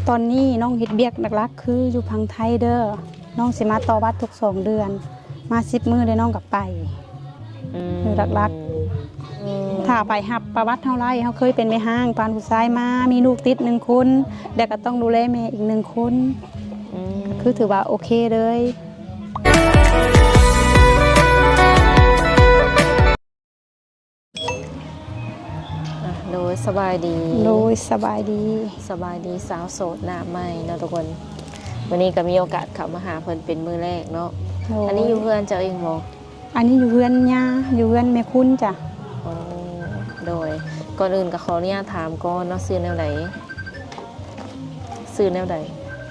ຕອນນີ້ນ້ອງເຮັດວຽກຫຼັກໆຄືຢູ່ຝັ່ງໄທເດີ. ນ້ອງຊິມາຕໍ່ບັດທຸກສອງເດືອນ, ມາສິບມື້ແລ້ວນ້ອງກໍໄປ. ອືມ ຢູ່ຫຼັກໆ ອືມ ຖ້າໃບຮັບປະຫວັດເຮົາໄດ້, ເຮົາເຄີຍເປັນແມ່ຮ້າງ ຜ່ານຜູ້ຊາຍມາ, ມີລູກຕິດໜຶ່ງຄົນ ແລ້ວກໍຕ້ອງດູແລແມ່ອີກໜຶ່ງຄົນ. ອືມ ກໍຄືຖືວ່າໂອເຄເລີຍ. ອ່ະ ໂດຍ ສະບາຍດີ. ໂດຍ ສະບາຍດີ. ສະບາຍດີສາວໂສດໜ້າໃໝ່ເນາະທຸກຄົນ. ມື້ນີ້ກໍມີໂອກາດເຂົ້າມາຫາເພິ່ນເປັນມື້ແລກເນາະ. ໂດຍ. ອັນນີ້ຢູ່ເຮືອນເຈົ້າເອງບໍ່? ອັນນີ້ຢູ່ເຮືອນຍ່າ, ຢູ່ເຮືອນແມ່ຄຸນຈ້ະ. ໂອ້ ໂດຍ. ກ່ອນອື່ນກໍຂໍອະນຸຍາດຖາມກ່ອນເນາະ, ຊື່ແນວໃດ? ຊື່ແນວໃດ?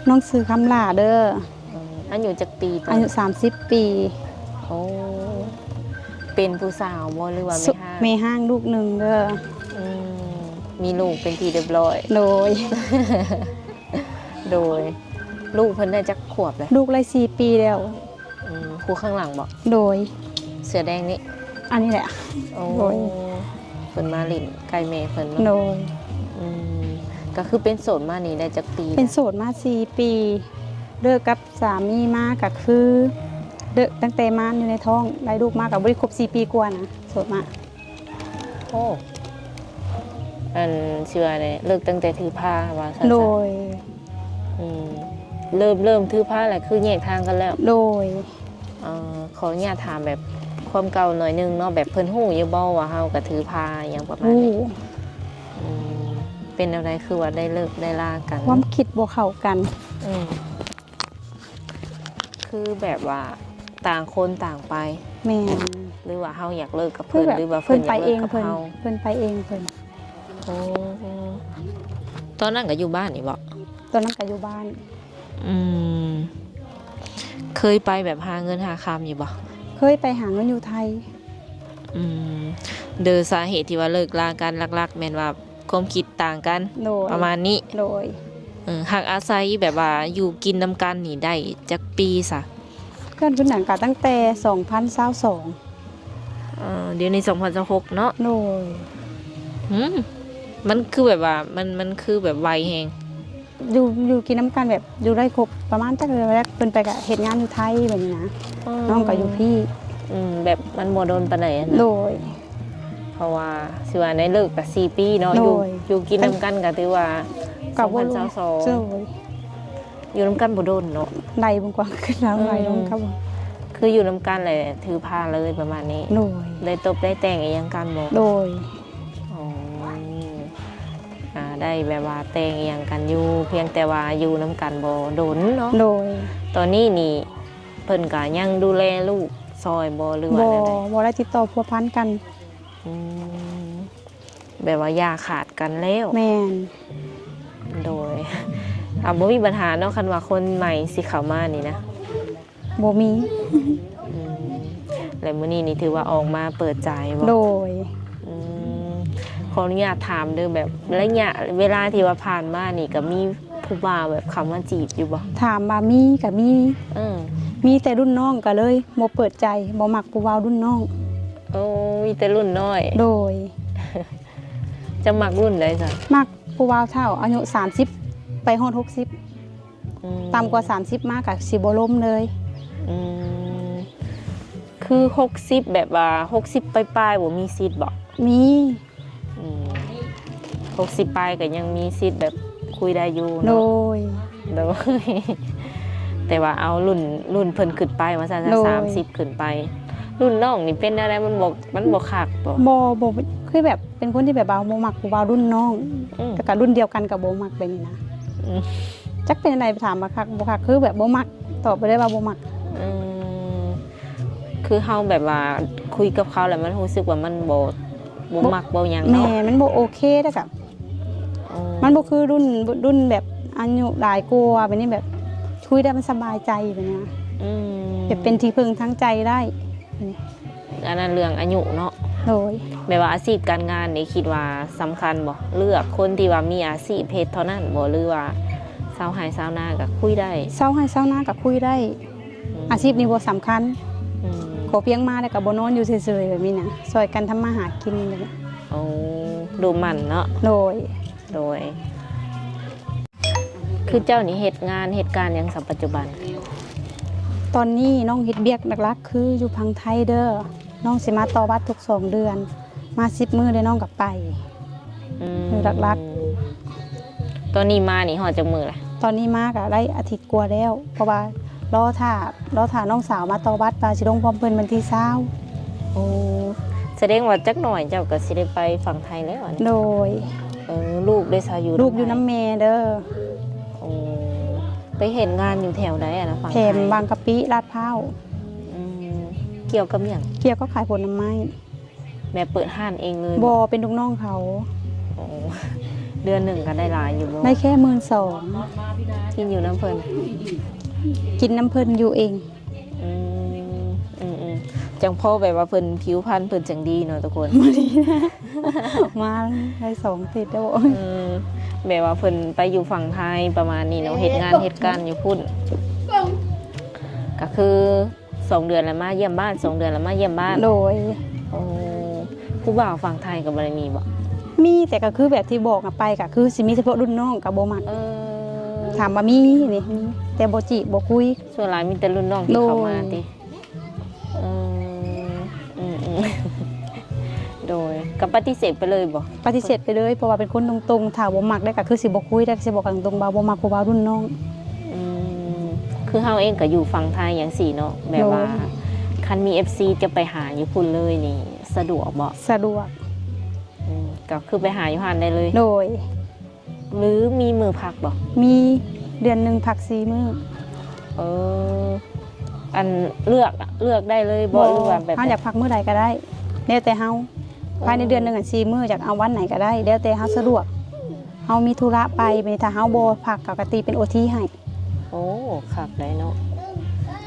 ນ້ອງຊື່ຄຳຫຼ້າເດີ. ອືມ ອາຍຸຈັກປີ? ອາຍຸສາມສິບປີ. ໂອ້ ເປັນຜູ້ສາວບໍ່ ຫຼືວ່າແມ່ຮ້າງ? ແມ່ຮ້າງລູກໜຶ່ງເດີ. ອືມ ມີລູກເປັນທີ່ຮຽບຮ້ອຍ. ໂດຍ ໂດຍ. ລູກເພິ່ນໄດ້ຈັກຂວບແລ້ວ? ລູກໄດ້ສີ່ປີແລ້ວ. ອືມ ຜູ້ຂ້າງຫຼັງບໍ່? ໂດຍ. ເສື້ອແດງນີ້? ອັນນີ້ແຫຼະ. ໂອ້ ໂດຍ. ເພິ່ນມາຫຼິ້ນໃກ້ແມ່ເພິ່ນເນາະ. ໂດຍ. ອືມ ກໍຄືເປັນໂສດມານີ້ໄດ້ຈັກປີ? ເປັນໂສດມາສີ່ປີ. ເລີກກັບສາມີມາກໍຄື ເລີກຕັ້ງແຕ່ມາຢູ່ໃນທ້ອງ, ໄດ້ລູກມາກໍບໍ່ໄດ້ຄົບສີ່ປີກວ່ານະ, ໂສດມາ. ໂອ້ ອັນ ຊິວ່າແນວ ເລີກຕັ້ງແຕ່ຖືພາວ່າຊັ້ນ. ໂດຍ. ອືມ ເລີ່ມ ເລີ່ມຖືພາແລ້ວຄືແຍກທາງກັນແລ້ວ? ໂດຍ. ເອີ ຂໍອະນຸຍາດຖາມແບບຄວາມເກົ່າໜ້ອຍໜຶ່ງເນາະ, ແບບເພິ່ນຮູ້ຢູ່ບໍ່ວ່າເຮົາກໍຖືພາຫຍັງປະມານນີ້? ຮູ້. ອືມ ເປັນແນວໃດຄືວ່າໄດ້ເລີກໄດ້ລາກັນ? ຄວາມຄິດບໍ່ເຂົ້າກັນ. ອືມ ຄືແບບວ່າຕ່າງຄົນຕ່າງໄປ? ແມ່ນ. ຫຼືວ່າເຮົາຢາກເລີກກັບເພິ່ນ ຄືແບບ ຫຼືວ່າເພິ່ນຢາກເລີກກັບເຮົາ? ເພິ່ນໄປເອງເພິ່ນ. ໂອ້ ຕອນນັ້ນກໍຢູ່ບ້ານນີ້ບໍ? ຕອນນັ້ນກໍຢູ່ບ້ານ. ອືມ ເຄີຍໄປແບບຫາເງິນຫາຄຳຢູ່ບໍ? ເຄີຍໄປຫາເງິນຢູ່ໄທ. ອືມ ໂດຍສາເຫດທີ່ວ່າເລີກລາກັນຫຼັກໆ ແມ່ນວ່າຄວາມຄິດຕ່າງກັນ. ໂດຍ. ປະມານນີ້. ໂດຍ. ເອີ ຮັກອາໄສແບບວ່າຢູ່ກິນນຳກັນນີ້ໄດ້ຈັກປີຊະ? ເພື່ອນເພິ່ນນັ້ນກໍຕັ້ງແຕ່ສອງພັນຊາວສອງ. ເອີ ດຽວນີ້ສອງພັນຊາວຫົກເນາະ. ໂດຍ. ຫືມ ມັນຄືແບບວ່າ ມັນ ມັນຄືແບບໄວແຮງ. ຢູ່ ຢູ່ກິນນຳກັນແບບຢູ່ໄດ້ຄົບປະມານຈັກເດືອນແລ້ວ ເພິ່ນໄປກະເຮັດງານຢູ່ໄທແບບນີ້ນະ. ອືມ ນ້ອງກໍຢູ່ພີ້. ອືມ ແບບມັນບໍ່ດົນປານໃດຫັ້ນນະ. ໂດຍ. ເພາະວ່າຊິວ່າໄດ້ເລີກກະສີ່ປີເນາະ. ໂດຍ. ຢູ່ ຢູ່ກິນນຳກັນກະຖືວ່າ ກໍບໍ່ ສອງພັນຊາວສອງ. ໂດຍ. ຢູ່ນຳກັນບໍ່ດົນເນາະ. ໄດ້ເບິ່ງກວ່າຄືລາວ ອືມ ໄດ້ລົງກັບ ຄືຢູ່ນຳກັນແຫຼະ ຖືພາເລີຍປະມານນີ້. ໂດຍ. ໄດ້ຕົບໄດ້ແຕ່ງອີ່ຫຍັງກັນບໍ່? ໂດຍ. ອໍ ອ່າ ໄດ້ແບບວ່າແຕ່ງອີ່ຫຍັງກັນຢູ່ ພຽງແຕ່ວ່າຢູ່ນຳກັນບໍ່ດົນເນາະ. ໂດຍ. ຕອນນີ້ນີ້ເພິ່ນກະຍັງດູແລລູກຊ່ອຍບໍ່ ຫຼືວ່າແນວໃດ? ບໍ່ ບໍ່ໄດ້ຕິດຕໍ່ພົວພັນກັນ. ອືມ ແບບວ່າຢ່າຂາດກັນແລ້ວ. ແມ່ນ. ໂດຍ. ອ່າ ບໍ່ມີບັນຫາເນາະ ຄັນວ່າຄົນໃໝ່ຊິເຂົ້າມານີ້ນະ. ບໍ່ມີ. ອືມ ແລະ ມື້ນີ້ນີ້ຖືວ່າອອກມາເປີດໃຈບໍ່? ໂດຍ. ອືມ ຂໍອະນຸຍາດຖາມເດີ້ ແບບໄລຍະເວລາທີ່ວ່າຜ່ານມານີ້ ກໍມີຜູ້ບ່າວແບບເຂົ້າມາຈີບຢູ່ບໍ່? ຖາມວ່າມີກໍມີ. ເອີ ມີແຕ່ລຸ້ນນ້ອງ ກໍເລີຍບໍ່ເປີດໃຈ, ບໍ່ມັກຜູ້ບ່າວລຸ້ນນ້ອງ. ໂອ້ ມີແຕ່ລຸ້ນນ້ອຍ. ໂດຍ. ເຈົ້າມັກລຸ້ນໃດຊະ? ມັກຜູ້ບ່າວເຖົ້າ ອາຍຸສາມສິບ ໄປຮອດຫົກສິບ. ອືມ ຕ່ຳກວ່າສາມສິບມາກໍຊິບໍ່ລົມເລີຍ. ອືມ ຄືຫົກສິບ ແບບວ່າຫົກສິບປາຍໆ ບໍ່ມີສິດບໍ? ມີ. ອືມ ຫົກສິບປາຍກໍຍັງມີສິດແບບຄຸຍໄດ້ຢູ່ເນາະ. ໂດຍ. ໂດຍ. ແຕ່ວ່າເອົາລຸ້ນ ລຸ້ນເພິ່ນຂຶ້ນໄປວ່າຊັ້ນ. ໂດຍ. ສາມສິບຂຶ້ນໄປ. ລຸ້ນນ້ອງນີ້ເປັນແນວໃດ? ມັນບໍ່ ມັນບໍ່ຄັກບໍ? ບໍ່ ບໍ່ ຄືແບບ ເປັນຄົນທີ່ແບບວ່າບໍ່ມັກຜູ້ບ່າວລຸ້ນນ້ອງ. ອືມ ແລ້ວກໍລຸ້ນດຽວກັນກໍບໍ່ມັກແບບນີ້ນະ. ອືມ ຈັກເປັນຈັ່ງໃດ ຖາມວ່າຄັກບໍ່ຄັກ ຄືແບບບໍ່ມັກ ຕອບໄປເລີຍວ່າບໍ່ມັກ. ອືມ ຄືເຮົາແບບວ່າຄຸຍກັບເຂົາແລ້ວ ມັນຮູ້ສຶກວ່າມັນບໍ່ ບໍ່ມັກບໍ່ຫຍັງເນາະ. ແມ່ນ ມັນບໍ່ໂອເຄ ແລ້ວກໍ ອໍ ມັນບໍ່ຄືລຸ້ນ ລຸ້ນແບບອາຍຸຫຼາຍກວ່າແບບນີ້ ແບບຄຸຍໄດ້ມັນສະບາຍໃຈແບບນີ້ນະ. ອືມ ແບບເປັນທີ່ເພິ່ງທາງໃຈໄດ້. ອັນນັ້ນເລື່ອງອາຍຸເນາະ. ໂດຍ. ແບບວ່າອາຊີບການງານນີ້ຄິດວ່າສຳຄັນບໍ່? ເລືອກຄົນທີ່ວ່າມີອາຊີບເຮັດເທົ່ານັ້ນບໍ່ ຫຼືວ່າຊາວໄຮ່ຊາວນາກໍຄຸຍໄດ້? ຊາວໄຮ່ຊາວນາກໍຄຸຍໄດ້. ອືມ ອາຊີບນີ້ບໍ່ສຳຄັນ. ອືມ ຂໍພຽງມາແລ້ວກໍບໍ່ນອນຢູ່ເສີຍໆແບບນີ້ນະ, ຊ່ອຍກັນທຳມາຫາກິນ. ໂອ້ ດູໝັ່ນເນາະ. ໂດຍ. ໂດຍ. ຄືເຈົ້ານີ້ເຮັດງານເຮັດການຫຍັງສະປັດຈຸບັນ? ຕອນນີ້ນ້ອງເຮັດວຽກຫຼັກໆ ຄືຢູ່ຝັ່ງໄທເດີ. ນ້ອງຊິມາຕໍ່ບັດທຸກສອງເດືອນ ມາສິບມື້ແລ້ວນ້ອງກໍໄປ. ອືມ ຢູ່ຫຼັກໆ ຕອນນີ້ມານີ້ຮອດຈັກມື້ລະ? ຕອນນີ້ມາກໍໄດ້ອາທິດກວ່າແລ້ວ ເພາະວ່າລໍຖ້າ ລໍຖ້ານ້ອງສາວມາຕໍ່ບັດວ່າຊິລົງພ້ອມເພິ່ນວັນທີຊາວ. ໂອ້ ສະແດງວ່າຈັກໜ້ອຍເຈົ້າກໍຊິໄດ້ໄປຝັ່ງໄທແລ້ວອັນນີ້. ໂດຍ. ເອີ ລູກເດຊະ ຢູ່ ລູກຢູ່ນຳແມ່ເດີ. ໂອ້ ໄປເຮັດງານຢູ່ແຖວໃດອະນະ? ຝັ່ງໄທ ແຖວບາງກະປິ ລາດພ້າວ. ອືມ ກ່ຽວກັບຫຍັງ? ກ່ຽວກັບຂາຍຜົນໄມ້. ແມ່ເປີດຮ້ານເອງເລີຍ? ບໍ່ ເປັນລູກນ້ອງເຂົາ. ໂອ້ ເດືອນໜຶ່ງກໍໄດ້ຫຼາຍຢູ່ບໍ່? ໄດ້ແຄ່ໝື່ນສອງ ກິນຢູ່ນຳເພິ່ນ? ກິນນຳເພິ່ນ ຢູ່ເອງ. ອືມ ອືມໆ ຈັ່ງພໍແບບວ່າເພິ່ນ ຜິວພັນເພິ່ນຈັ່ງດີເນາະທຸກຄົນ. ມາໄດ້ສອງອາທິດແລ້ວ. ອືມ ແບບວ່າເພິ່ນໄປຢູ່ຝັ່ງໄທປະມານນີ້ເນາະ ເຮັດງານເຮັດການຢູ່ພຸ້ນ ກໍຄື ສອງເດືອນລະມາຢ້ຽມບ້ານ ສອງເດືອນລະມາຢ້ຽມບ້ານ. ໂດຍ. ໂອ້ ຜູ້ບ່າວຝັ່ງໄທກໍບໍ່ໄດ້ມີບໍ? ມີ ແຕ່ກໍຄືແບບທີ່ບອກນະ ໄປກໍຄືຊິມີສະເພາະລຸ້ນນ້ອງກໍບໍ່ມັກ. ເອີ ຖາມວ່າມີນີ້ ມີ ແຕ່ບໍ່ຈີບບໍ່ຄຸຍ. ສ່ວນຫຼາຍມີແຕ່ລຸ້ນນ້ອງທີ່ເຂົ້າມາ. ໂດຍ. ຕິ ເອີ ອືມໆ ໂດຍ. ກໍປະຕິເສດໄປເລີຍບໍ? ປະຕິເສດໄປເລີຍ ເພາະວ່າເປັນຄົນຕົງໆ ຖ້າບໍ່ມັກໄດ້ກໍຄືຊິບໍ່ຄຸຍໄດ້ ຊິບອກກັນຕົງໆ ວ່າບໍ່ມັກຜູ້ບ່າວລຸ້ນນ້ອງ. ອືມ ຄືເຮົາເອງກໍຢູ່ຝັ່ງໄທຈັ່ງຊີ້ເນາະ ແບບວ່າ ໂດຍ ຄັນມີເອັຟຊີຈະໄປຫາຢູ່ພຸ້ນເລີຍນີ້ ສະດວກບໍ່? ສະດວກ. ອືມ ກໍຄືໄປຫາຢູ່ຫັ້ນໄດ້ເລີຍ? ໂດຍ. ຫຼືມີມື້ພັກບໍ່? ມີ ເດືອນໜຶ່ງພັກສີ່ມື້. ເອີ ອັນເລືອກ ເລືອກໄດ້ເລີຍບໍ່? ບໍ່ ຫຼືວ່າແບບ ເຮົາຢາກພັກມື້ໃດກໍໄດ້ ແລ້ວແຕ່ເຮົາ. ອໍ ພາຍໃນເດືອນໜຶ່ງຫັ້ນສີ່ມື້ ຢາກເອົາວັນໃດກໍໄດ້ ແລ້ວແຕ່ເຮົາສະດວກ. ເຮົາມີທຸລະໄປ ບາດນີ້ຖ້າເຮົາບໍ່ພັກ ເຂົາກໍຕີເປັນໂອທີໃຫ້. ໂອ້ ຄັກໄດ໋ເນາະ.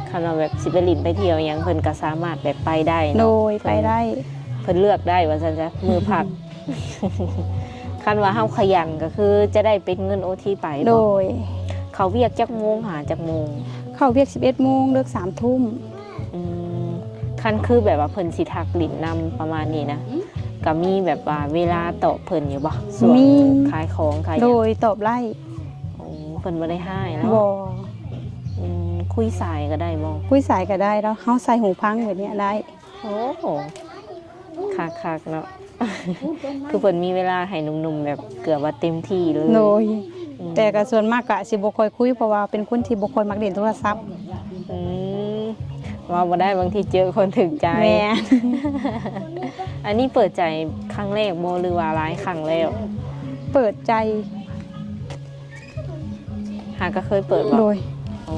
ຄັນວ່າແບບຊິໄປຫຼິ້ນໄປທ່ຽວຫຍັງ ເພິ່ນກໍສາມາດແບບໄປໄດ້ເນາະ. ໂດຍ. ເພິ່ນ ໄປໄດ້ ເພິ່ນເລືອກໄດ້ວ່າຊັ້ນຊະ ມື້ພັກ. ຄັນວ່າເຮົາຂະຫຍັນກໍຄືຈະໄດ້ເປັນເງິນໂອທີໄປບໍ? ໂດຍ. ເຂົ້າວຽກຈັກໂມງຫາຈັກໂມງ? ເຂົ້າວຽກສິບເອັດໂມງ ເລີກສາມທຸ່ມ. ອືມ ຄັນຄືແບບວ່າເພິ່ນຊິທັກຫຼິ້ນນຳປະມານນີ້ນະ ກໍມີແບບວ່າເວລາຕອບເພິ່ນຢູ່ບໍ່? ຊ່ວງ ມີ ຂາຍຂອງຂາຍຫຍັງ. ໂດຍ ຕອບໄດ້. ໂອ້ ເພິ່ນບໍ່ໄດ້ຮ້າຍເນາະ. ບໍ່. ອືມ ຄຸຍສາຍກໍໄດ້ບໍ່? ຄຸຍສາຍກໍໄດ້ ແລ້ວເຮົາໃສ່ຫູຟັງແບບນີ້ໄດ້. ໂອ້ ຄັກໆ ເນາະ. ຄືເພິ່ນມີເວລາໃຫ້ໜຸ່ມໆ ແບບເກືອບວ່າເຕັມທີ່ເລີຍ. ໂດຍ. ອືມ ແຕ່ກໍສ່ວນມາກກໍຊິບໍ່ຄ່ອຍຄຸຍ ເພາະວ່າເປັນຄົນທີ່ບໍ່ຄ່ອຍມັກຫຼິ້ນໂທລະສັບ. ອືມ ເວົ້າບໍ່ໄດ້ ບາງທີເຈີຄົນຖືກໃຈ. ແມ່ນ. ອັນນີ້ເປີດໃຈຄັ້ງແລກບໍ່ ຫຼືວ່າຫຼາຍຄັ້ງແລ້ວ? ເປີດໃຈ. ຫາກໍເຄີຍເປີດບໍ່? ໂດຍ. ໂອ້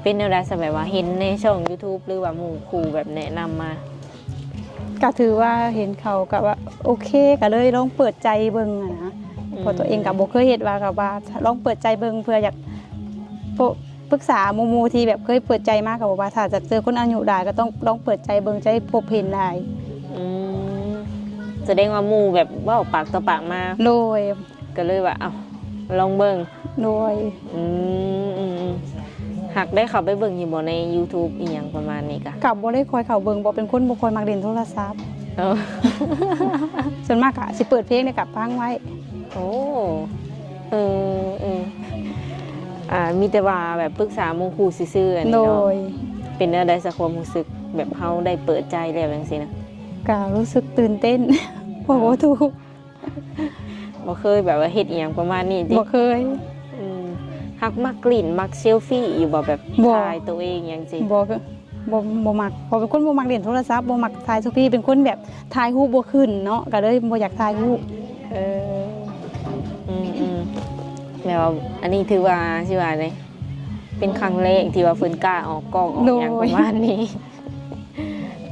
ເປັນແນວໃດຊະ ແບບວ່າເຫັນໃນຊ່ອງຢູທູບ ຫຼືວ່າໝູ່ຄູ່ແບບແນະນຳມາ? ກໍຖືວ່າເຫັນເຂົາກໍວ່າໂອເຄ ກໍເລີຍລອງເປີດໃຈເບິ່ງຫັ້ນນະ. ອືມ ເພາະຕົວເອງກໍບໍ່ເຄີຍເຮັດ ວ່າກໍວ່າລອງເປີດໃຈເບິ່ງ ເພື່ອຢາກ ປ- ປຶກສາໝູ່ໆ ທີ່ແບບເຄີຍເປີດໃຈມາ ກໍບອກວ່າຖ້າຈະເຈີຄົນອາຍຸຫຼາຍ ກໍຕ້ອງລອງເປີດໃຈເບິ່ງ ຈະໄດ້ພົບເຫັນຫຼາຍ. ອືມ ສະແດງວ່າໝູ່ແບບເວົ້າປາກຕໍ່ປາກມາ. ໂດຍ. ກໍເລີຍວ່າ ເອົ້າ ລອງເບິ່ງ. ໂດຍ. ອືມ ອືມ ອືມ ຫາກໄດ້ເຂົ້າໄປເບິ່ງຢູ່ບໍ່ ໃນຢູທູບອີ່ຫຍັງປະມານນີ້ກະ? ກໍບໍ່ໄດ້ຄ່ອຍເຂົ້າເບິ່ງ ບໍ່ ເປັນຄົນບໍ່ຄ່ອຍມັກຫຼິ້ນໂທລະສັບ. ເອີ ສ່ວນມາກກະຊິເປີດເພງ ແລ້ວກະຟັງໄວ້. ໂອ້ ເອີ ເອີ ອ່າ ມີແຕ່ວ່າແບບປຶກສາໝູ່ຄູ່ຊື່ໆ ອັນນີ້ເນາະ. ໂດຍ. ເປັນແນວໃດຊະ ຄວາມຮູ້ສຶກແບບເຮົາໄດ້ເປີດໃຈແລ້ວຈັ່ງຊີ້ນະ? ກະຮູ້ສຶກຕື່ນເຕັ້ນ ເວົ້າບໍ່ຖືກ. ບໍ່ເຄີຍແບບວ່າເຮັດອີ່ຫຍັງປະມານນີ້ຕິ? ບໍ່ເຄີຍ. ອືມ ຫາກມັກຫຼິ້ນ ມັກເຊວຟີຢູ່ບໍ່? ແບບ ບໍ່ ຖ່າຍໂຕເອງຫຍັງຊີ້? ບໍ່ ບໍ່ ບໍ່ມັກ ເພາະເປັນຄົນບໍ່ມັກຫຼິ້ນໂທລະສັບ ບໍ່ມັກຖ່າຍເຊວຟີ ເປັນຄົນແບບຖ່າຍຮູບບໍ່ຂຶ້ນເນາະ ກໍເລີຍບໍ່ຢາກຖ່າຍຮູບ. ເອີ ອືມໆ ແບບວ່າ ອັນນີ້ຖືວ່າ ຊິວ່າໃດ ເປັນຄັ້ງແລກທີ່ວ່າເພິ່ນກ້າອອກກ້ອງອອກຫຍັງ ໂດຍ ປະມານນີ້.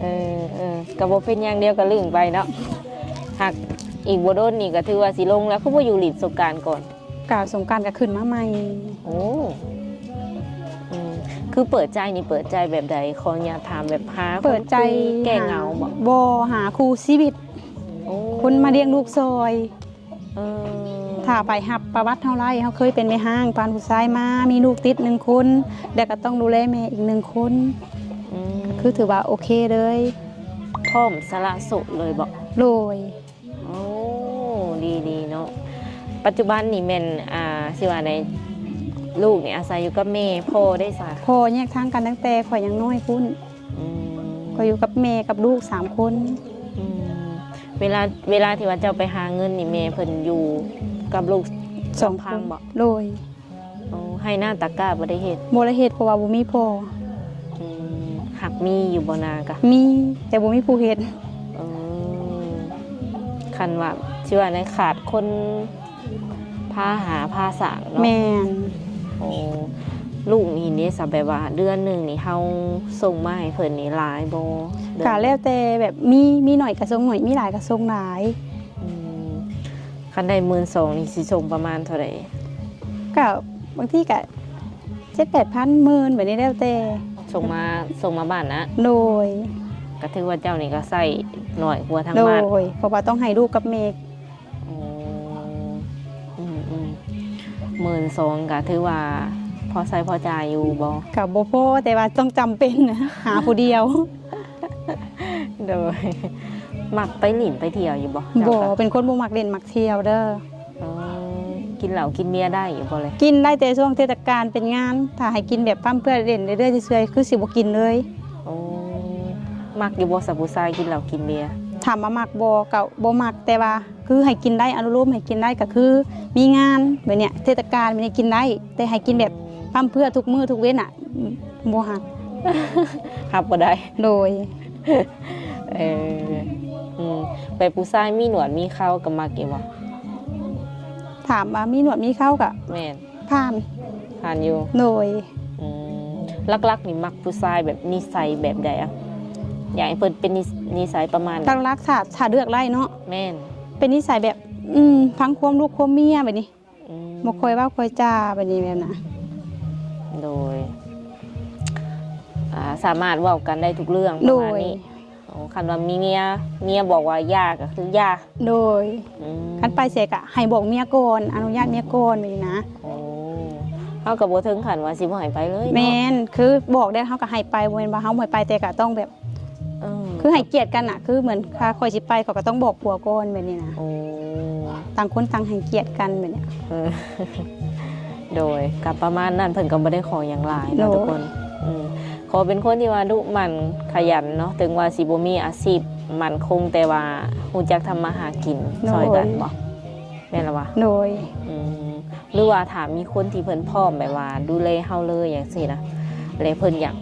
ເອີ ເອີ ກໍບໍ່ເປັນຫຍັງ ດຽວກໍລຶ້ງໄປເນາະ. ຫາກອີກບໍ່ດົນນີ້ກໍຖືວ່າຊິລົງແລ້ວ ຄືບໍ່ຢູ່ຫຼິ້ນສົງການກ່ອນ? ກະສົງການກໍຂຶ້ນມາໃໝ່. ໂອ້ ອືມ ຄືເປີດໃຈນີ້ ເປີດໃຈແບບໃດ? ຂໍອະນຸຍາດຖາມ ແບບຫາຄົນຄຸຍແກ້ເຫງົາບໍ? ເປີດໃຈຫາ ບໍ່ ຫາຄູ່ຊີວິດ. ໂອ້ ຄົນມາລ້ຽງລູກຊ່ອຍ. ເອີ ຖ້າໃຜຮັບປະຫວັດເຮົາໄດ້ ເຮົາເຄີຍເປັນແມ່ຮ້າງ ຜ່ານຜູ້ຊາຍມາ ມີລູກຕິດໜຶ່ງຄົນ ແລ້ວກໍຕ້ອງດູແລແມ່ອີກໜຶ່ງຄົນ. ອືມ ຄືຖືວ່າໂອເຄເລີຍ. ພ້ອມສະຫຼະໂສດເລີຍບໍ? ໂດຍ. ໂອ້ ດີໆ ເນາະ. ໄປ ປັດຈຸບັນນີ້ແມ່ນ ອ່າ ຊິວ່າໃດ ລູກນີ້ອາໄສຢູ່ກັບແມ່ ພໍ່ເດຊະ? ພໍ່ແຍກທາງກັນຕັ້ງແຕ່ຂ້ອຍຍັງນ້ອຍພຸ້ນ. ອືມ ຂ້ອຍຢູ່ກັບແມ່ກັບລູກສາມຄົນ. ອືມ ເວລາ ເວລາທີ່ວ່າເຈົ້າໄປຫາເງິນນີ້ ແມ່ເພິ່ນຢູ່ກັບລູກສອງຄົນ ລຳພັງບໍ? ໂດຍ. ໂອ້ ໄຮ່ນາຕາກ້າບໍ່ໄດ້ເຮັດ? ບໍ່ໄດ້ເຮັດ ເພາະວ່າບໍ່ມີພໍ່. ອືມ ຫາກມີຢູ່ບໍ່ນາກະ? ມີ ແຕ່ບໍ່ມີຜູ້ເຮັດ. ເອີ ຄັນວ່າ ຊິວ່າໃນຂາດຄົນພາຫາພາສ້າງເນາະ. ແມ່ນ. ໂອ້ ລູກນີ້ເດຊະ ແບບວ່າເດືອນໜຶ່ງນີ້ເຮົາສົ່ງມາໃຫ້ເພິ່ນນີ້ຫຼາຍບໍ່? ກະແລ້ວແຕ່ ແບບມີ ມີໜ້ອຍກະສົ່ງໜ້ອຍ ມີຫຼາຍກະສົ່ງຫຼາຍ. ອືມ ຄັນໄດ້ໝື່ນສອງນີ້ຊິສົ່ງປະມານເທົ່າໃດ? ກະບາງທີກະເຈັດແປດພັນ ໝື່ນ ແບບນີ້ແລ້ວແຕ່. ສົ່ງມາ ສົ່ງມາບ້ານນະ? ໂດຍ. ກະຖືວ່າເຈົ້ານີ້ກະໃຊ້ໜ້ອຍກວ່າທາງບ້ານ. ໂດຍ ເພາະວ່າຕ້ອງໃຫ້ລູກກັບແມ່. ໂອ້ ອືມໆ ໝື່ນສອງກະຖືວ່າພໍໃຊ້ພໍຈ່າຍຢູ່ບໍ່? ກະບໍ່ພໍ ແຕ່ວ່າຕ້ອງຈຳເປັນ ຫາຜູ້ດຽວ. ໂດຍ. ມັກໄປຫຼິ້ນໄປທ່ຽວຢູ່ບໍ່? ບໍ່ ເປັນຄົນບໍ່ມັກຫຼິ້ນມັກທ່ຽວເດີ. ອໍ ກິນເຫຼົ້າກິນເບຍໄດ້ຢູ່ບໍ່ເລີຍ? ກິນໄດ້ແຕ່ຊ່ວງເທດສະການເປັນງານ ຖ້າໃຫ້ກິນແບບພ້ຳເພື່ອຫຼິ້ນເລື້ອຍໆ ເຊື່ອໆ ຄືຊິບໍ່ກິນເລີຍ. ໂອ້ ມັກຢູ່ບໍ່ສະຜູ້ຊາຍກິນເຫຼົ້າກິນເບຍ? ຖາມວ່າມັກບໍ່ ກະບໍ່ມັກ ແຕ່ວ່າ ຄືໃຫ້ກິນໄດ້ ອະນຸໂລມໃຫ້ກິນໄດ້ ກະຄືມີງານແບບເນີ້ຍ ເທດສະການແບບນີ້ກິນໄດ້ ແຕ່ໃຫ້ກິນແບບ ອືມ ພ້ຳເພື່ອທຸກມື້ທຸກເວັນນະ ບໍ່ຮັບ. ຮັບບໍ່ໄດ້. ໂດຍ. ເອີ ອືມ ແບບຜູ້ຊາຍມີໜວດມີເຂົາກະມັກຢູ່ບໍ່? ຖາມວ່າມີໜວດມີເຂົາກະ ແມ່ນ ຜ່ານ ຜ່ານຢູ່. ໂດຍ. ອືມ ຫຼັກໆນີ້ມັກຜູ້ຊາຍແບບນິໄສແບບໃດອະ? ຢາກໃຫ້ເພິ່ນເປັນນິ ນິໄສປະມານໃດ? ຫຼັກໆ ຖ້າ ຖ້າເລືອກໄດ້ເນາະ. ແມ່ນ. ເປັນນິໄສແບບ ອືມ ຟັງຄວາມລູກຄວາມເມຍແບບນີ້. ອືມ ບໍ່ຄ່ອຍເວົ້າຄ່ອຍຈາແບບນີ້ແມ່ນນະ. ໂດຍ. ອ່າ ສາມາດເວົ້າກັນໄດ້ທຸກເລື່ອງປະມານນີ້. ໂດຍ. ໂອ້ ຄັນວ່າມີເມຍ ເມຍບອກວ່າຢ່າກະຄືຢ່າ. ໂດຍ. ອືມ ຄັນໄປໃສກະໃຫ້ບອກເມຍກ່ອນ ອະນຸຍາດເມຍກ່ອນແບບນີ້ນະ. ໂອ້ ເຮົາກະບໍ່ເຖິງຂັ້ນວ່າຊິບໍ່ໃຫ້ໄປເລີຍເນາະ. ແມ່ນ ຄືບອກແລ້ວເຮົາກະໃຫ້ໄປ ບໍ່ແມ່ນວ່າເຮົາບໍ່ໃຫ້ໄປ ແຕ່ກະຕ້ອງແບບ ເອີ ຄືໃຫ້ກຽດກັນນະ ຄືເໝືອນຖ້າຂ້ອຍຊິໄປ ຂ້ອຍກະຕ້ອງບອກຜົວກ່ອນແບບນີ້ນະ. ໂອ້ ຕ່າງຄົນຕ່າງໃຫ້ກຽດກັນແບບນີ້. ເອີ ໂດຍ ກະປະມານນັ້ນ ເພິ່ນກະບໍ່ໄດ້ຂໍຫຍັງຫຼາຍເນາະ. ໂດຍ. ທຸກຄົນ ອືມ ຂໍເປັນຄົນທີ່ວ່າດຸໝັ່ນຂະຫຍັນເນາະ ເຖິງວ່າຊິບໍ່ມີອາຊີບໝັ້ນຄົງ ແຕ່ວ່າຮູ້ຈັກທຳມາຫາກິນ ໂດຍ ຊ່ອຍກັນບໍ? ແມ່ນລະວະ? ໂດຍ. ອືມ ຫຼືວ່າຖ້າມີຄົນທີ່ເພິ່ນພ້ອມແບບວ່າດູແລເຮົາເລີຍຫຍັງຊີ້ນະ ແລະເພິ່ນຢາກ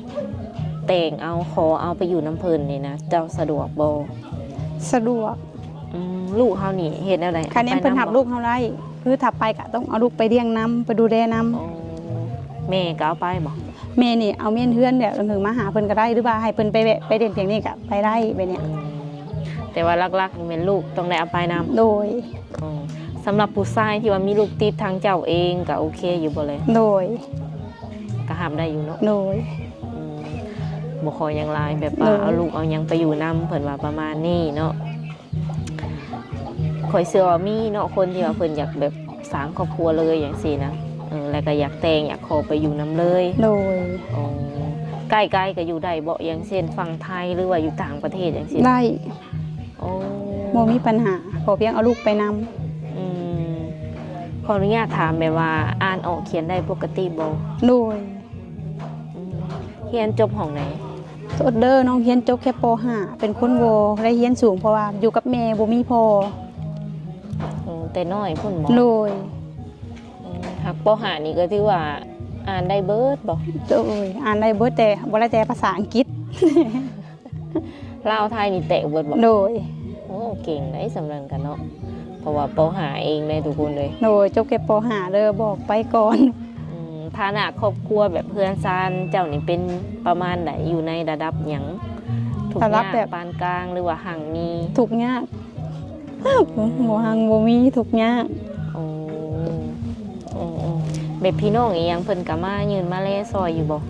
ແຕ່ງເອົາ ຂໍເອົາໄປຢູ່ນຳເພິ່ນນີ້ນະ ເຈົ້າສະດວກບໍ່? ສະດວກ. ອືມ ລູກເຮົານີ້ເຮັດແນວໃດ? ຄັນແມ່ນເພິ່ນຮັບລູກເຮົາໄດ້ ຄືຖ້າໄປກະຕ້ອງເອົາລູກໄປລ້ຽງນຳ ໄປດູແລນຳ. ອໍ ແມ່ກະເອົາໄປບໍ່? ແມ່ນີ້ເອົາແມ່ນເຮືອນແບບ ເອີ ມາຫາເພິ່ນກະໄດ້ ຫຼືວ່າໃຫ້ເພິ່ນໄປແວະໄປຫຼິ້ນພຽງນີ້ກະໄປໄດ້ແບບນີ້. ອືມ ແຕ່ວ່າຫຼັກໆນີ້ແມ່ນລູກຕ້ອງໄດ້ເອົາໄປນຳ. ໂດຍ. ອໍ ສຳລັບຜູ້ຊາຍທີ່ວ່າມີລູກຕິດທາງເຈົ້າເອງກະໂອເຄຢູ່ບໍ່ເລີຍ? ໂດຍ. ກະຮັບໄດ້ຢູ່ເນາະ? ໂດຍ. ອືມ ບໍ່ຂໍຫຍັງຫຼາຍ ແບບວ່າ ໂດຍ ເອົາລູກເອົາຫຍັງໄປຢູ່ນຳ ເພິ່ນວ່າປະມານນີ້ເນາະ. ຂ້ອຍເຊື່ອວ່າມີເນາະ ຄົນທີ່ວ່າເພິ່ນຢາກແບບສ້າງຄອບຄົວເລີຍຫຍັງຊີ້ນະ ເອີ ແລ້ວກະຢາກແຕ່ງ ຢາກຂໍໄປຢູ່ນຳເລີຍ. ໂດຍ. ອໍ ໃກ້ໆກະຢູ່ໄດ້ບໍ່? ຢ່າງເຊັ່ນຝັ່ງໄທ ຫຼືວ່າຢູ່ຕ່າງປະເທດຫຍັງຊີ້? ໄດ້. ອໍ ບໍ່ມີບັນຫາ ຂໍພຽງເອົາລູກໄປນຳ. ອືມ ຂໍອະນຸຍາດຖາມແບບວ່າອ່ານອອກຂຽນໄດ້ປົກກະຕິບໍ່? ໂດຍ. ອືມ ຮຽນຈົບຫ້ອງໃດ? ໂທດເດີ ນ້ອງຮຽນຈົບແຄ່ປໍຫ້າ ເປັນຄົນບໍ່ໄດ້ຮຽນສູງ ເພາະວ່າຢູ່ກັບແມ່ ບໍ່ມີພໍ່. ໂອ້ ແຕ່ນ້ອຍພຸ້ນບໍ? ໂດຍ. ອືມ ຫາກປໍຫ້ານີ້ກະຖືວ່າອ່ານໄດ້ເບິດບໍ? ໂດຍ ອ່ານໄດ້ເບິດ ແຕ່ບໍ່ໄດ້ແຕ່ພາສາອັງກິດ. ລາວໄທນີ້ແຕກເບິດບໍ? ໂດຍ. ໂອ້ ເກັ່ງໄດ໋ ສ່ຳນັ້ນກະເນາະ ເພາະວ່າປໍຫ້າເອງໄດ໋ທຸກຄົນເອີຍ. ໂດຍ. ຈົບແຄ່ປໍຫ້າເດີ ບອກໄປກ່ອນ. ອືມ ຖານະຄອບຄົວແບບເຮືອນຊານເຈົ້ານີ້ເປັນປະມານໃດ? ຢູ່ໃນລະດັບຫຍັງ? ທຸກຍາກ ປານກາງ ຫຼືວ່າຮັ່ງມີ? ທຸກຍາກ. ບໍ່ຮັ່ງບໍ່ມີ ທຸກຍາກ. ໂອ້ ໂອ້ ໂອ້ ແບບພີ່ນ້ອງອີ່ຫຍັງເພິ່ນກະມາຍື່ນມາແລຊ່ອຍຢູ່ບໍ່?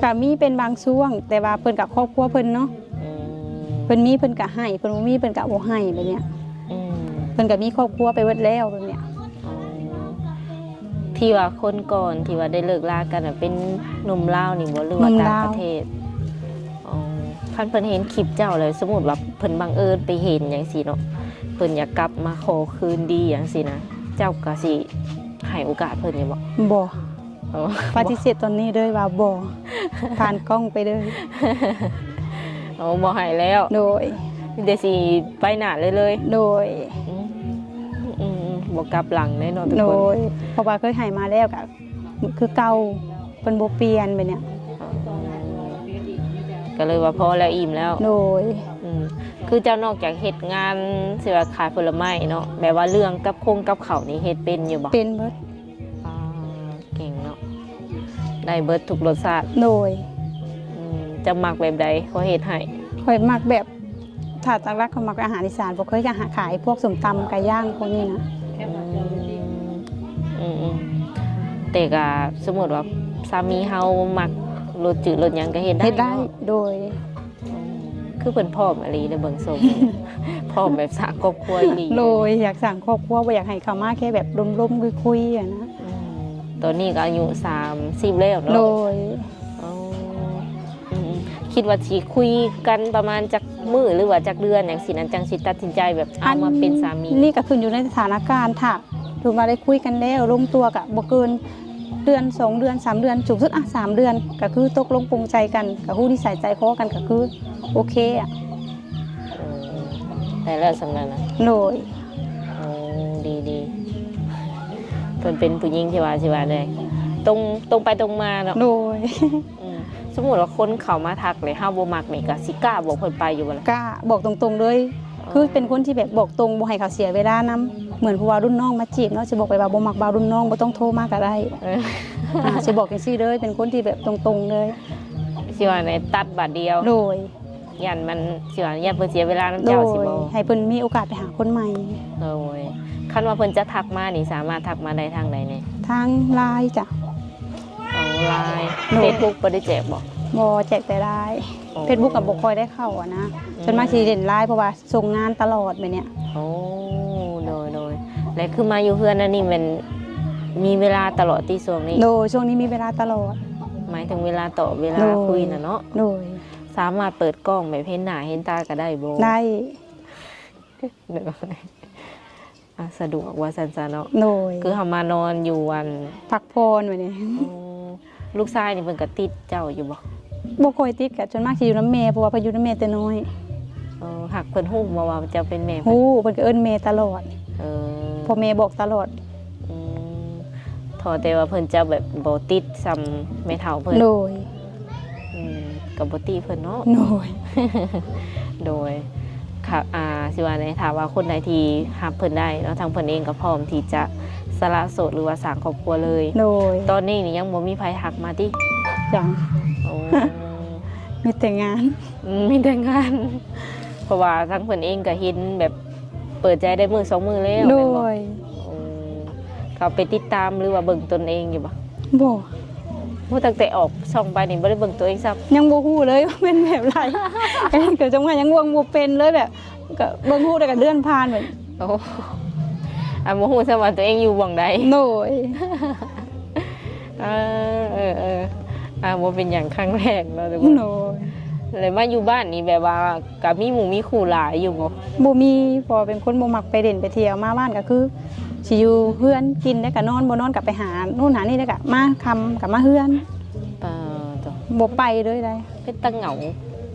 ກະມີເປັນບາງຊ່ວງ ແຕ່ວ່າເພິ່ນກະຄອບຄົວເພິ່ນເນາະ. ອືມ ເພິ່ນມີເພິ່ນກະໃຫ້ ເພິ່ນບໍ່ມີເພິ່ນກະບໍ່ໃຫ້ແບບເນີ້ຍ. ອືມ ເພິ່ນກະມີຄອບຄົວໄປເບິດແລ້ວແບບເນີ້ຍ. ອໍ ທີ່ວ່າຄົນກ່ອນທີ່ວ່າໄດ້ເລີກລາກັນນະ ເປັນໜຸ່ມລາວນີ້ບໍ່ ຫຼືວ່າຕ່າງປະເທດ? ໜຸ່ມລາວ. ອໍ ຄັນເພິ່ນເຫັນຄລິບເຈົ້າແລ້ວ ສົມມຸດວ່າເພິ່ນບັງເອີນໄປເຫັນຫຍັງຊີ້ເນາະ ເພິ່ນຢາກກັບມາຂໍຄືນດີຫຍັງຊີ້ນະ ເຈົ້າກໍຊິໃຫ້ໂອກາດເພິ່ນຢູ່ບໍ່? ບໍ່. ໂອ້ ປະຕິເສດຕອນນີ້ເລີຍວ່າບໍ່ ຜ່ານກ້ອງໄປເລີຍ. ໂອ້ ບໍ່ໃຫ້ແລ້ວ. ໂດຍ. ມີແຕ່ຊິໄປໜ້າເລື້ອຍໆ. ໂດຍ. ອືມ ອືມ ບໍ່ກັບຫຼັງເດ້ເນາະທຸກຄົນ. ໂດຍ. ເພາະວ່າເຄີຍໃຫ້ມາແລ້ວກໍຄືເກົ່າ ເພິ່ນບໍ່ປ່ຽນແບບເນີ້ຍ. ອໍ ກໍເລີຍວ່າພໍແລ້ວ ອີ່ມແລ້ວ. ໂດຍ. ອືມ ຄືເຈົ້ານອກຈາກເຮັດງານ ຊິວ່າຂາຍຜົນລະໄມ້ເນາະ ແບບວ່າເລື່ອງກັບຄົງກັບເຂົ້ານີ້ເຮັດເປັນຢູ່ບໍ່? ເປັນເບິດ. ອໍ ເກັ່ງເນາະ ໄດ້ເບິດທຸກລົດຊາດ. ໂດຍ. ອືມ ເຈົ້າມັກແບບໃດ ຂ້ອຍເຮັດໃຫ້? ຂ້ອຍມັກແບບ ຖ້າຫຼັກໆ ຂ້ອຍມັກອາຫານອີສານ ບໍ່ເຄີຍຈະຫາຂາຍພວກສົ້ມຕຳ ໄກ່ຍ່າງພວກນີ້ນະ. ອືມ ອືມໆ ແຕ່ກໍສົມມຸດວ່າສາມີເຮົາມັກລົດຈືດລົດຫຍັງກໍເຮັດໄດ້. ເຮັດໄດ້ເນາະ. ໂດຍ. ອືມ ຄືເພິ່ນພ້ອມອີ່ຫຼີເດ້ ເບິ່ງຊົງ ພ້ອມແບບສ້າງຄອບຄົວອີ່ຫຼີ. ໂດຍ. ຢາກສ້າງຄອບຄົວ ບໍ່ຢາກໃຫ້ເຂົ້າມາແຄ່ແບບລົມໆ ຄຸຍໆ ຫັ້ນນະ. ອືມ ຕອນນີ້ກໍອາຍຸສາມສິບແລ້ວເນາະ. ໂດຍ. ອໍ ອືມໆ ຄິດວ່າຊິຄຸຍກັນປະມານຈັກມື້ ຫຼືວ່າຈັກເດືອນຫຍັງຊີ້ນະ ຈັ່ງຊິຕັດສິນໃຈແບບເອົາມາເປັນສາມີ? ອັນນີ້ກໍຂຶ້ນຢູ່ໃນສະຖານະການ ຖ້າສົມມຸດວ່າໄດ້ຄຸຍກັນແລ້ວລົງຕົວ ກໍບໍ່ເກີນເດືອນ ສອງເດືອນ ສາມເດືອນ ສູງສຸດ ອະ ສາມເດືອນ ກໍຄືຕົກລົງປົງໃຈກັນ ກໍຮູ້ນິໄສໃຈຄໍກັນ ກໍຄືໂອເຄອະ. ເອີ ໄດ້ແລ້ວສ່ຳນັ້ນນະ. ໂດຍ. ໂອ້ ດີໆ ເພິ່ນເປັນຜູ້ຍິງທີ່ວ່າ ຊິວ່າແນວໃດ ຕົງ ຕົງໄປຕົງມາເນາະ. ໂດຍ. ອືມ ສົມມຸດວ່າຄົນເຂົ້າມາທັກແລ້ວເຮົາບໍ່ມັກນີ້ ກໍຊິກ້າບອກເພິ່ນໄປຢູ່ບໍ່ລະ? ກ້າ ບອກຕົງໆ ເລີຍ. ອໍ ຄືເປັນຄົນທີ່ແບບບອກຕົງ ບໍ່ໃຫ້ເຂົາເສຍເວລານຳ. ເໝືອນຜູ້ວ່າລຸ້ນນ້ອງມາຈີບເນາະ ຊິບອກໄປວ່າບໍ່ມັກບ່າວລຸ້ນນ້ອງ ບໍ່ຕ້ອງໂທມາກໍໄດ້. ເອີ ອາ ຊິບອກຈັ່ງຊີ້ເລີຍ ເປັນຄົນທີ່ແບບຕົງໆ ເລີຍ. ຊິວ່າໃນຕັດບາດດຽວ. ໂດຍ. ຢ້ານມັນ ຊິວ່າຢ້ານເພິ່ນເສຍເວລານຳເຈົ້າ. ໂດຍ. ຊິບໍ່ ໃຫ້ເພິ່ນມີໂອກາດໄປຫາຄົນໃໝ່. ໂດຍ. ຄັນວ່າເພິ່ນຈະທັກມານີ້ ສາມາດທັກມາໄດ້ທາງໃດແດ່? ທາງ LINE ຈ້ະ. ອໍ LINE. ໂດຍ. Facebook ບໍ່ໄດ້ແຈກບໍ່? ບໍ່ ແຈກແຕ່ LINE. ອໍ Facebook ກໍບໍ່ຄ່ອຍໄດ້ເຂົ້າອະນະ. ອືມ. ສ່ວນມາກຊິເຫຼັ້ນ LINE ເພາະວ່າສົ່ງງານຕະຫຼອດແບບເນີ້ຍ. ໂອ້ ໂດຍໆ ແລະ ຄືມາຢູ່ເຮືອນອັນນີ້ແມ່ນມີເວລາຕະຫຼອດຕິ ຊ່ວງນີ້? ໂດຍ ຊ່ວງນີ້ມີເວລາຕະຫຼອດ. ໝາຍເຖິງເວລາຕອບ ເວລາ ໂດຍ ຄຸຍນະເນາະ. ໂດຍ. ສາມາດເປີດກ້ອງແບບເຫັນໜ້າເຫັນຕາກໍໄດ້ບໍ່? ໄດ້. ໂດຍ. ອ່າ ສະດວກວ່າຊັ້ນຊະເນາະ. ໂດຍ. ຄືເຮົາມານອນຢູ່ອັນ ພັກຜ່ອນແບບນີ້. ອໍ ລູກຊາຍນີ້ເພິ່ນກໍຕິດເຈົ້າຢູ່ບໍ່? ບໍ່ຄ່ອຍຕິດ ກໍສ່ວນມາກຊິຢູ່ນຳແມ່ ເພາະວ່າເພິ່ນຢູ່ນຳແມ່ແຕ່ນ້ອຍ. ອໍ ຫາກເພິ່ນຮູ້ບໍ່ວ່າເຈົ້າເປັນແມ່ເພິ່ນ? ຮູ້ ເພິ່ນກໍເອີ້ນແມ່ຕະຫຼອດ. ເອີ ເພາະແມ່ບອກຕະຫຼອດ. ອືມ ເພາະແຕ່ວ່າເພິ່ນຈະແບບບໍ່ຕິດສ່ຳແມ່ເຖົ້າເພິ່ນ. ໂດຍ. ອືມ ກໍບໍ່ຕິເພິ່ນເນາະ. ໂດຍ. ໂດຍ. ຄ່ະ ອ່າ ຊິວ່າແນວ ຖ້າວ່າຄົນໃດທີ່ຮັບເພິ່ນໄດ້ເນາະ ທາງເພິ່ນເອງກໍພ້ອມທີ່ຈະສະຫຼະໂສດ ຫຼືວ່າສ້າງຄອບຄົວເລີຍ. ໂດຍ. ຕອນນີ້ນີ້ຍັງບໍ່ມີໃຜທັກມາຕິ? ຍັງ. ໂອ້ ມີແຕ່ງານ. ອືມ ມີແຕ່ງານ ເພາະວ່າທາງເພິ່ນເອງກໍເຫັນແບບເປີດໃຈໄດ້ມື້ສອງມື້ແລ້ວ. ໂດຍ. ແມ່ນບໍ່? ອືມ ເຂົາໄປຕິດຕາມ ຫຼືວ່າເບິ່ງຕົນເອງຢູ່ບໍ່? ບໍ່. ໂອ້ ຕັ້ງແຕ່ອອກຊ່ອງໄປນີ້ບໍ່ໄດ້ເບິ່ງຕົວເອງຊ້ຳ? ຍັງບໍ່ຮູ້ເລີຍວ່າແມ່ນແບບໃດ. ເອີ ກໍຈັ່ງວ່າຍັງເບິ່ງບໍ່ເປັນເລີຍ ແບບ ກໍເບິ່ງຮູບແລ້ວກໍເລື່ອນຜ່ານແບບ. ໂອ້ ອັນບໍ່ຮູ້ຊ້ຳວ່າຕົວເອງຢູ່ບ່ອນໃດ. ໂດຍ. ເອີ ເອີ ເອີ ອ່າ ບໍ່ເປັນຫຍັງ ຄັ້ງແລກເນາະທຸກຄົນ. ໂດຍ. ແລ້ວມາຢູ່ບ້ານນີ້ແບບວ່າ ກໍມີໝູ່ມີຄູ່ຫຼາຍຢູ່ບໍ່? ບໍ່ມີ ເພາະວ່າເປັນຄົນບໍ່ມັກໄປຫຼິ້ນໄປທ່ຽວ. ມາບ້ານກໍຄືຊິຢູ່ເຮືອນ ກິນແລ້ວກໍນອນ ບໍ່ນອນກໍໄປຫາໂນ່ນຫານີ້ ແລ້ວກໍມາຄ່ຳກໍມາເຮືອນ. ປາໂຕ ບໍ່ໄປເລີຍໃດ. ເປັນຕາເຫງົາ.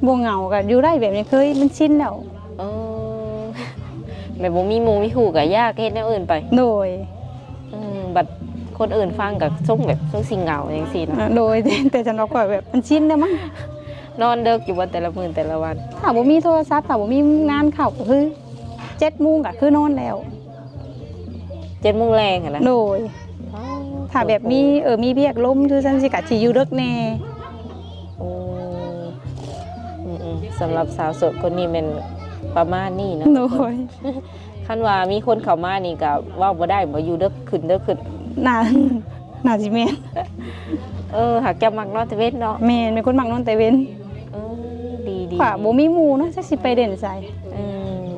ບໍ່ເຫງົາ ກໍຢູ່ໄດ້ແບບນີ້ ເຄີຍ ມັນຊິນແລ້ວ. ເອີ ແບບບໍ່ມີໝູ່ມີຄູ່ກໍຢາກເຮັດແນວອື່ນໄປ. ໂດຍ. ອືມ ບັດຄົນອື່ນຟັງກໍຊົງແບບຊົງຊິເຫງົາຈັ່ງຊີ້ນະ. ໂດຍ. ແຕ່ ແຕ່ສຳລັບຂ້ອຍແບບມັນຊິນແລ້ວມັ້ງ. ນອນເດິກຢູ່ບໍ່ແຕ່ລະມື້ແຕ່ລະວັນ? ຖ້າບໍ່ມີໂທລະສັບ ຖ້າບໍ່ມີງານເຂົ້າ ກໍຄືເຈັດໂມງກໍຄືນອນແລ້ວ. ເຈັດໂມງແລງຫັ້ນນະ? ໂດຍ. ອໍ ຖ້າແບບມີ ເອີ ມີວຽກລົມຄືຊັ້ນຊິ ກະຊິຢູ່ເດິກແດ່. ໂອ້ ອືມໆ ສຳລັບສາວໂສດຄົນນີ້ແມ່ນປະມານນີ້ເນາະ. ໂດຍ. ຄັນວ່າມີຄົນເຂົ້າມານີ້ກະເວົ້າບໍ່ໄດ້ບໍ່? ຢູ່ເດິກຂຶ້ນ ເດິກຂຶ້ນ. ໜ້າ ໜ້າຊິແມ່ນ. ເອີ ຫາກເຈົ້າມັກນອນແຕ່ເວັນເນາະ. ແມ່ນ ເປັນຄົນມັກນອນແຕ່ເວັນ. ເອີ ດີໆ ຖ້າບໍ່ມີໝູ່ເນາະ ຈັກຊິໄປຫຼິ້ນໃສ. ອືມ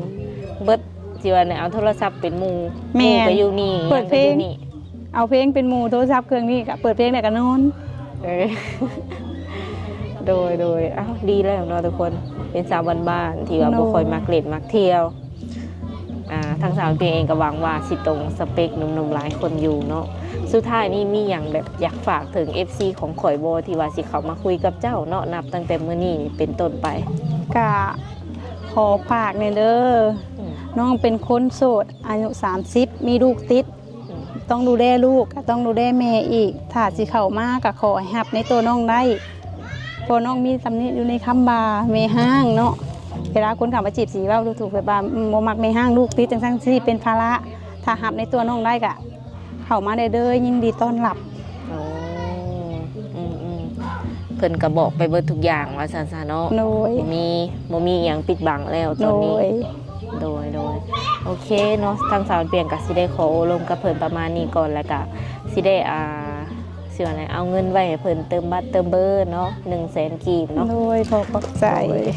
ເບິດ ຊິວ່າແນວ ເອົາໂທລະສັບເປັນໝູ່. ແມ່ນ ໝູ່ກໍຢູ່ນີ້ ເປີດເພງ ເອົາເພງເປັນໝູ່ ໂທລະສັບເຄື່ອງນີ້ກໍເປີດເພງແລ້ວກໍນອນ. ເອີ ໂດຍໆ ເອົ້າ ດີແລ້ວເນາະທຸກຄົນ ເປັນສາວບ້ານໆ ທີ່ວ່າ ໂດຍ ບໍ່ຄ່ອຍມັກຫຼິ້ນມັກທ່ຽວ. ອ່າ ທາງສາວເປັນເອງກໍຫວັງວ່າຊິຕົງສະເປັກໜຸ່ມໆຫຼາຍຄົນຢູ່ເນາະ. ສຸດທ້າຍນີ້ມີຫຍັງແບບຢາກຝາກເຖິງເອັຟຊີຂອງຂ້ອຍບໍ່ ທີ່ວ່າຊິເຂົ້າມາຄຸຍກັບເຈົ້າເນາະ ນັບຕັ້ງແຕ່ມື້ນີ້ເປັນຕົ້ນໄປ? ກະຂໍຝາກແດ່ເດີ ອືມ ນ້ອງເປັນຄົນໂສດ ອາຍຸສາມສິບ ມີລູກຕິດ ອືມ ຕ້ອງດູແລລູກ ກໍຕ້ອງດູແລແມ່ອີກ. ຖ້າຊິເຂົ້າມາກໍຂໍໃຫ້ຮັບໃນຕົວນ້ອງໄດ້ ເພາະນ້ອງມີຕຳໜິຢູ່ໃນຄຳວ່າແມ່ຮ້າງເນາະ. ເວລາຄົນເຂົ້າມາຈີບຊິເວົ້າດູຖືກແບບວ່າ ອືມ ບໍ່ມັກແມ່ຮ້າງ ລູກຕິດຈັ່ງຊັ້ນ ຊິເປັນພາລະ. ຖ້າຮັບໃນຕົວນ້ອງໄດ້ກໍເຂົ້າມາໄດ້ເດີ ຍິນດີຕ້ອນຮັບ. ໂອ້ ອືມໆ ເພິ່ນກໍບອກໄປເບິດທຸກຢ່າງວ່າຊັ້ນຊະເນາະ. ໂດຍ ບໍ່ມີ ບໍ່ມີຫຍັງປິດບັງແລ້ວຕອນນີ້. ໂດຍ ໂດຍ ໂດຍ ໂອເຄເນາະ ທາງສາວເປັນເອງກໍຊິໄດ້ຂໍໂອ້ລົມກັບເພິ່ນປະມານນີ້ກ່ອນ ແລ້ວກໍຊິໄດ້ ອ່າ ຊິວ່າແນວ ເອົາເງິນໄວ້ໃຫ້ເພິ່ນເຕີມບັດເຕີມເບີເນາະ ໜຶ່ງແສນກີບເນາະ. ໂດຍ ຂໍຂອບໃຈ. ໂດຍ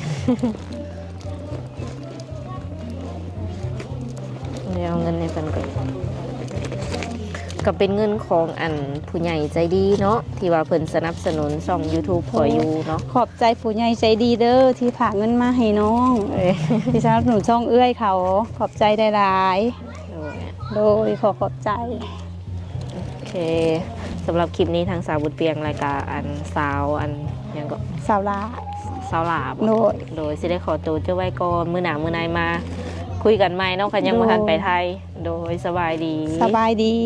ເອົາເງິນໃຫ້ເພິ່ນກ່ອນ ກໍເປັນເງິນຂອງອັນຜູ້ໃຫຍ່ໃຈດີເນາະ ທີ່ວ່າເພິ່ນສະໜັບສະໜູນຊ່ອງຢູທູບຂ້ອຍຢູ່ເນາະ. ຂອບໃຈຜູ້ໃຫຍ່ໃຈດີເດີ ທີ່ຝາກເງິນມາໃຫ້ນ້ອງ ເອີ ທີ່ສະໜັບສະໜູນຊ່ອງເອື້ອຍເຂົາ ຂອບໃຈຫຼາຍໆ. ໂດຍ ໂດຍ ຂໍຂອບໃຈ. ໂອເຄ ສຳລັບຄລິບນີ້ທາງສາວບຸດປຽງ ແລ້ວກະອັນສາວ ອັນຫຍັງເກາະ ສາວຫຼ້າ ສາວຫຼ້າບໍ? ໂດຍ ໂດຍ ຊິໄດ້ຂໍໂຕຈົບໄວ້ກ່ອນ ມື້ໜ້າມື້ໃນມາຄຸຍກັນໃໝ່ເນາະ ຄັນຍັງບໍ່ທັນໄປໄທ. ໂດຍ ສະບາຍດີ ສະບາຍດີ.